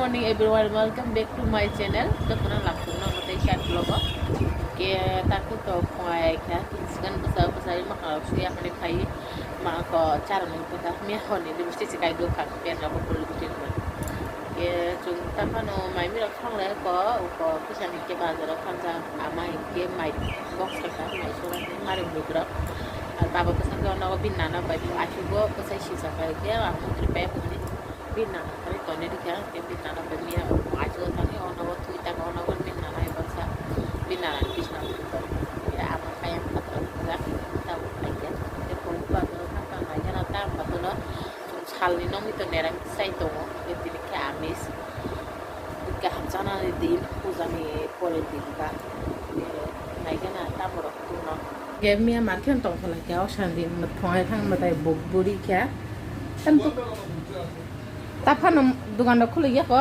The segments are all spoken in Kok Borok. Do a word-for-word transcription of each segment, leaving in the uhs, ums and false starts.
Morning everyone, welcome back to my channel. Dokona lamkung no motai chat vlog o. Ke takhu to khwai kha, sgan bwsa bwsa ma kha suya hani phai ma ko char ni kota mi honi ni bisti sikai do kha ke na ko pul bisti ko. Ke chung ta phano mai mi rok thang le ko ko kisa ni ke bazar o thang ja ama ke mai box ka mai so mare mudra. Ar baba bwsa ke ono bin nana bai achu go bwsa si sa bai ke ang mudri pai ko ni. Bini nana kari toni rikha, ke bini nana bai miya achu thani ono o thui tak ono o bini nana eba sa bini nana ni bisna thui tor. Ya ama kaya patra puja ta kaya. Ke pon pa to ka ka nai na ta pa to no sal ni nong to nerang sai to. Ke tini ke amis. Ke hamchana ni din puja ni pore din ba. Nai ke na ta borok tu no. Ke miya market tong khala ke o sandi thongai thang matai buk buri kya. Tam tu. Ta phano dukan rok khuluk ya ko.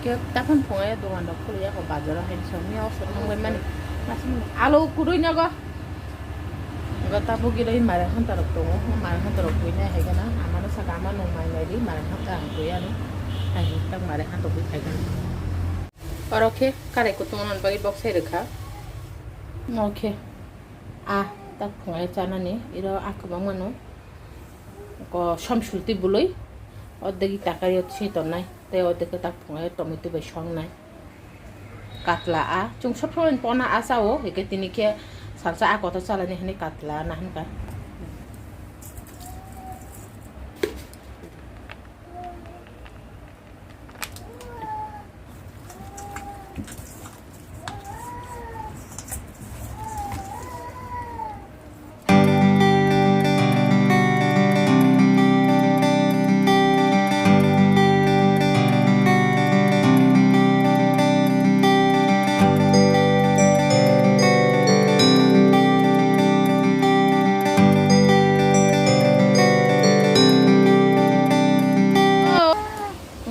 Ke ta phano phungai dukan rok khuluk ya ko bazar o hai so miya o so nang bai mani. Mas mani. Alo kurui nago. Go ta bugi roi mare hanta rok tongo. Mare hanta rok bui nai hai gana. Amano saka ama nung mai nai di mare hanta ang bui ano. Hai tak mare hanta bui hai gana. Oro khe karai kutung nani bagwi bok sai rwkha. Mo khe a tak phungai chanani iro a kwbangma no ko som sulti bului ordek takari o se tongnai tei ordek tak phungai tomato bai songnai katla a chwng sob somoi pona a chao hwnkhe tini khe salsa a kotor chalani hinwi katla na hinka.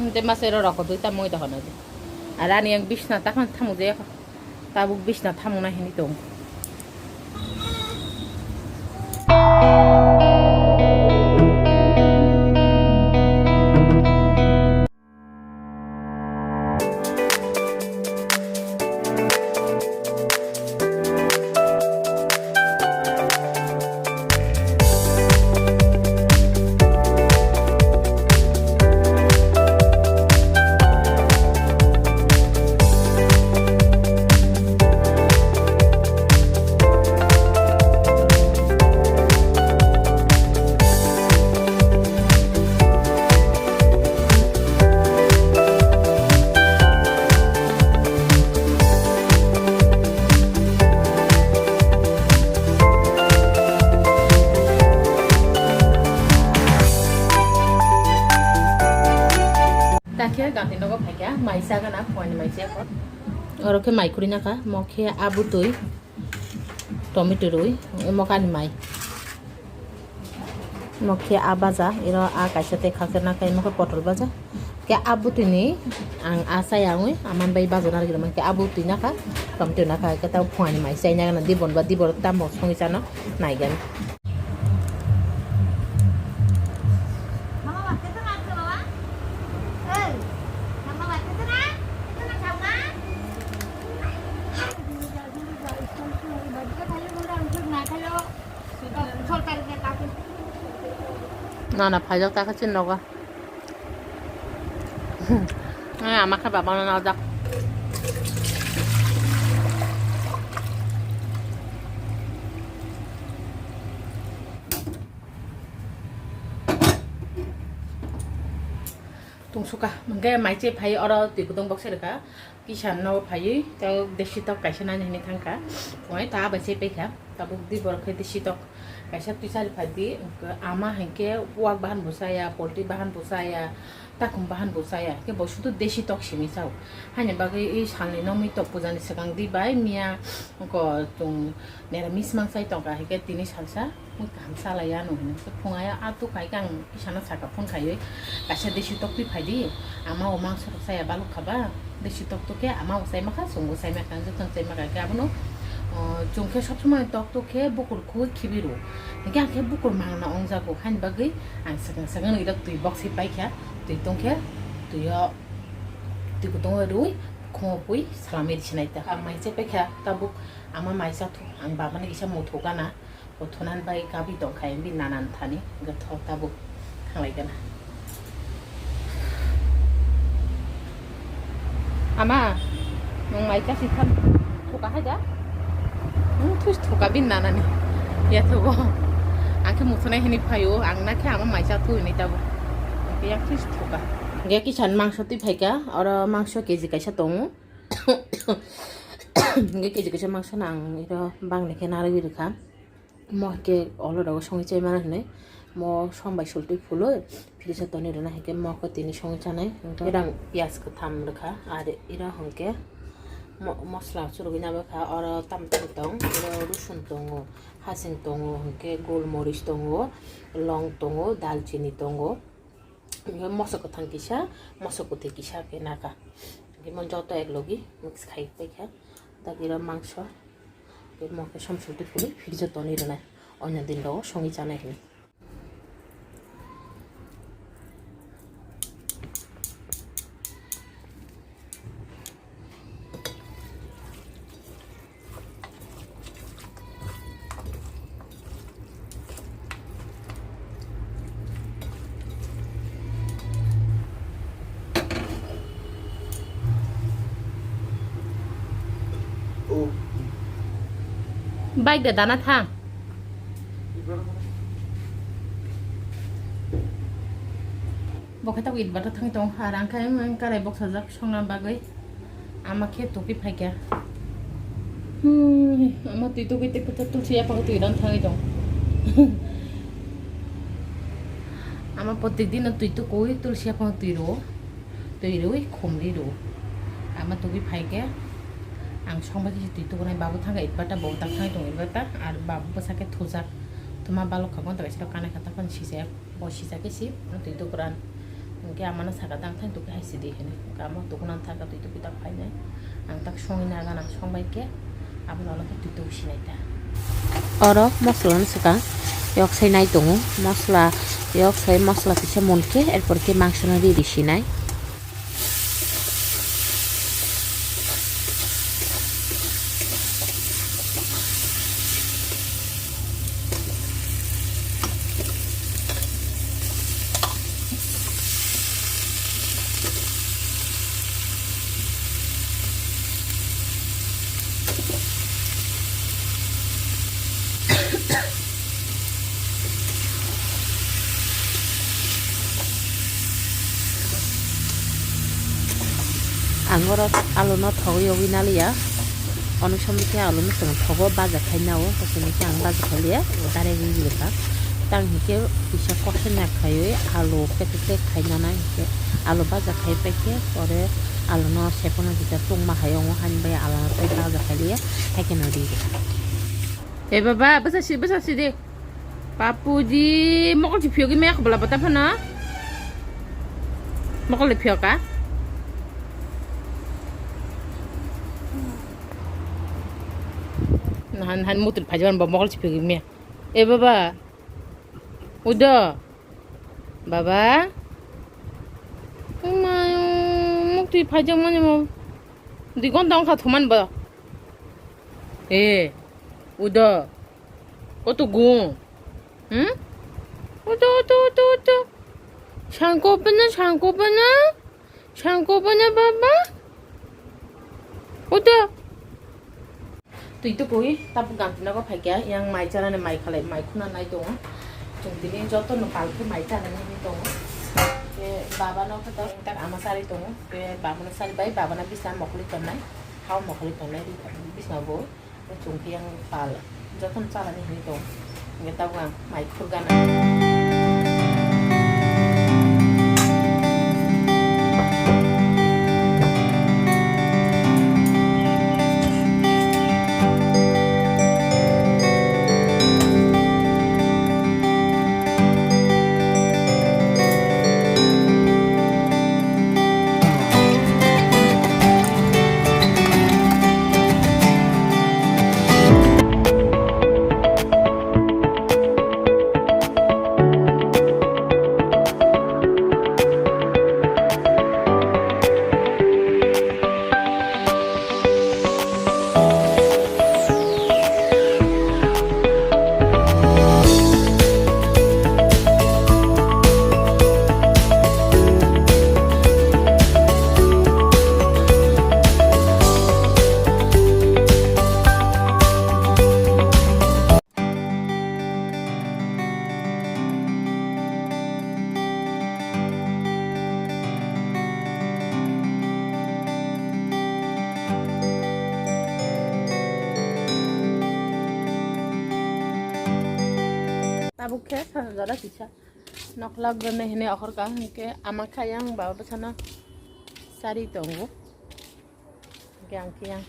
Tei masa ero rokho dui ta moi dohor nai di. Ar ani yang bisna ta khon thamuk jaya kho. Tabuk bisna thamuk nai hini tong. Takhe gati nogo phaikha mai sagana phone mai se ko. Oro khe mai kuri nakha mo khe abutui. Tomato rwi, imo kani mai. Imo khe a baja, iro a kaisa tei khakchangma khe imo khe potol baja. Khe a bwtwini ang a chaya wngwi, aman bai baja narwgwi rwmani khe a bwtwi nakha, tomato nakha, khe tamo phungani mai chaina gana dibon ba dibor tamo songwi chano naigani. Nana phaijak ta khe chini nogo. Ama khe baba no nojak. Tungsukha, hwnkhe mai se phai oro twi kwdwng bokse rwkha, kisan no phaiwi tei desi tok kaisa nani hinwi thangkha, phunai ta bai se paikha, tabuk di borok khe desi tok kaisa twi chari phai di, ama hinkhe wak bahan bo chaya, poultry bahan bo chaya, takhum bahan bo chaya, khe bo sudu desi tok simi chao, haini bagwi i salni nokni tok puja ni swkang di bai miya ko chwng neramis mang chai tongkha, hinkhe tini salsa. Mui kaham chalaiya ano hinwi se phungai a tuk hai khe ang kisano saka phone khaiwi kaisa desi tok twi phaidi, ama o mangso rok chaya balok khaba, desi tok tuk khe ama o chai makha, chwng bo chai makha, ang jotono chai makha khe abono O, chwng khe sob somoi tok tok khe bukur khugwi khibi rw. Hinkhe ang khe bukur mangna wng jago, haini bagwi ang swkang swkang nwi rok twi box se paikha, twi tong khe twi o twi kutung o rwi khungo pui salamwi rwsinai ta. Ang mai se paikha tabuk ama mai cha thu, ang baba ni kisa muthu gana. Bo thunan bai kabi tong khai, bini nanan thani, hwnkhe tho tabuk thanglai gana. Ama, nwng mai kasi tham, thuka hai da? Nwng thus thuka bini nanani. Ya thugo. Ang khe muthunai hini phaio, ang na khe ama mai cha thu hini tabuk. Yang thus thuka. Hwnkhe kisan mangso twi phaikha, oro mangso K G kaisa tongo. Hwnkhe K G kaisa mangso no ang iro bangni khe narwgwi rwkha. Mo khe olo rogo songwi chai mano hinwi mo som bai sultwi phulwi fridge o tonwi rwna hinkhe mo khe tini songwi chanai. Hinkhe ira piyaj kwtham rwkha, ar ira hinkhe mo-, mosla churugwi nabakha, oro tamo tamo tong, oro rosun tongo, hasing tongo, hinkhe golmoris tongo, long tongo, dalchini tongo. Mosok kwthang kisa, mosok kwthwi kisa khe naka. Hwnkhe mo joto ek logi mix khai paikha. Dagiro mangso, hwnkhe mo khe som sultwi phulwi fridge o tonwi rwnai. Onya din rogo songwi chanai hinwi. Bike da dana thang. Bo khe tabuk itbata thangwi tongo, ar ang khe karai boksajak songna bagwi. Ama khe tupi phaikha. Hmm, ama twi tugwi tei kwthar tulsi yaphango twi ran thangwi tong. Ama protek dino twi tukuwi tulsi yaphango twi rwo. Twi rwi khumri rwo. Ama tugwi phaikhe ang songbai khe twi tukunai babu thangkha itbata, bo tak thangwi tong itbata, ar babu bwsa khe thujak. Thuma balok kha gonta kaisa kanai kha, taphani sijak. Bo sijak khe si, twi tukuran. Hwnkhe amano saka dang thang tuku hai sidi hinwi. Hwnkhe amo tukunan thangkha twi tuku tak phainai. Ang tak songwi nagan, ang songbai khe abono alokhe twi tuku sinai ta. Oro mosla no swkang yok sai nai tongo. Mosla yok sai, mosla kisa munkhe, erpor khe mangso no riri sinai. Ang oro alu no thogwi yogwi naliya, onek somoi khe alu no chwng thogo baja khai nao, tei khe ang baja khai liya, direct riri rwkha. Tang hinkhe kisa kothai na khaiwi alu pek pek khai nana hinkhe alu baja khai paikhe pore alu no sephano jesa tungma hai wngo, hani bai alu no tei baja khai liya, hai kheno riri rwkha. E baba, bwsa si, bwsa si di. Papuji, mokol si phiyogwi maya khobla bata phano. Mokol le phiyoka. Nahan, han mutul phajaban ba mokol si phiyogwi maya. E baba. Udo. Baba. Mukti phajak mani mo. Di gon dong kha thuman ba. E, udo. Oto gung. Hmm? Oto, oto, oto, oto. Sangko pena, sangko pena. Sangko pena baba. Oto. Twi tukui, tabuk ganti nogo phaikha, yang mai chanani mai khalai, mai khuna nai tongo. Chwng tini joto no pal khe mai chanani hinwi tongo. Khe baba no khe to tak ama chari tongo. Khe baba no chari bai, baba no bisna mokoli tongnai. Hao mokoli tongnai, bisna bo. Chwng khe yang pal jotono chalani hinwi tongo. Hwnkhe tabuk ang mai khurgana. Tabuk khe sa jora kisa. Nokla bwrwnwi hwnwi okhorka hwnkhe ama kha yang baba bwsano sari tongo. Hwnkhe ang khe yang,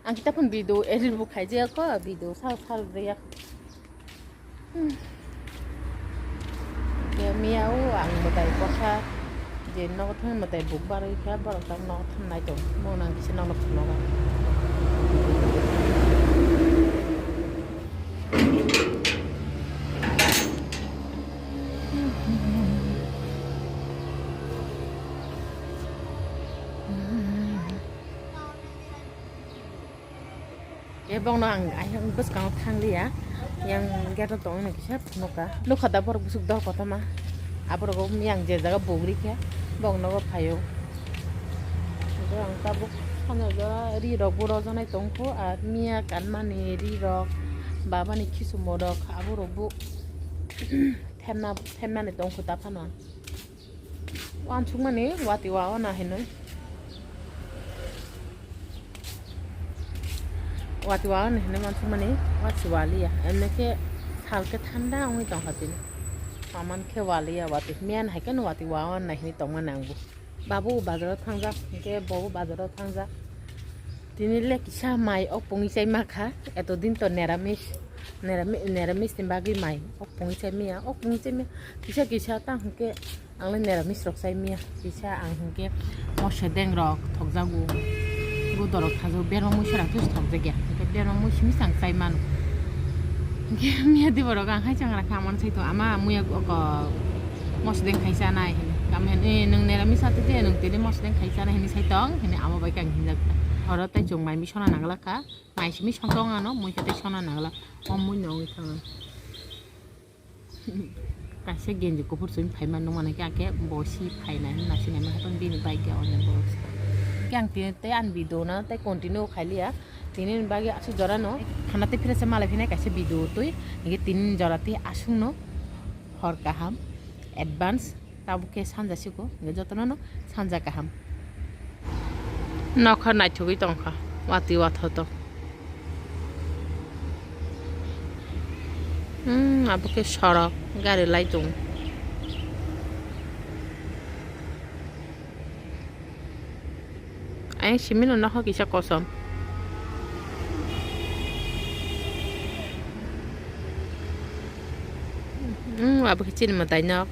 ang khe taphun video edit bo khaijaya kho, video sal sal rwya. Hmm. Hwnkhe miya o ang mwtai kosa je nogo thang mwtai buk barwi kha borok tak nogo thang nai tong mo nang kisa nokno phunukgo. E bongno ang ayang bwskango thangliya, yang gate o tongwi kisa phunukha. Nukha da borok bwswk dol kotorma. Aborok yang je jaga bugri khe bongno phaio. Hwnkhe ang tabuk sana jora ri rok bo rojonai tongkho, ar miya kanmani ri rok, babani khichumo rok aborok bo themna themnani tongkho ta phano. Wansukmani wati wa wana hinwi. Wati wa wana hinwi wansukmani wati waliya. Emne khe sal khe thanda wngwi tongkha tini. Aman khe waliya wati. Miyan hai khe no wati wa wana hinwi tongmani ang bo. Babu bazaro thangjak, hwnkhe bobo bazaro thangjak. Tini le kisa mai o pungwi chai ma kha. Eto din to neramis. Nerami-, neramis ni bagwi mai o pungwi chai miya. O pungwi chai miya. Kisa kisa ta hwnkhe Ang le neramis rok chai miya, kisa ang hinkhe moso deng rok thokjago, budor rok thajak, berma muisa rok thus thokjak ya, hinkhe berma muisa misa ang chai mano. Hinkhe miya di borok ang hai chang rakha, amon sai to ama muya oko moso deng khai chanai hini, kami hini, "Eh, nwng neramis ati de, nwng tini moso deng khai chanai hini sai tong," hini amo bai khe ang hinjak ta. Oro tei chwng mai mi sona nangla kha, mai simi song tong ano, mui khe tei sona nangla, o mui no wngwi thang ang. Kaisa genji kuphur chumui phaima nukmani khe, akhe bo si phainai hwnna sinai mankha, bini bike ya onne borok se. Khe ang tini tei ani video no tei continue khailiya. Tini ni bagwi aswk jora no thana tei phirasa malai phinai kaisa video twi. Hinkhe tini ni jora tei aswk no hor kaham advance, tabuk khe sanja siko, hinkhe jotono no sanja kaham. Nokha naithogwi tongkha, watwi wathoto. Hmm, abo khe sorok, gari lai tongo. Ayang simi no nokha kisa kosom. Hmm, abo khe chini mwtai nok.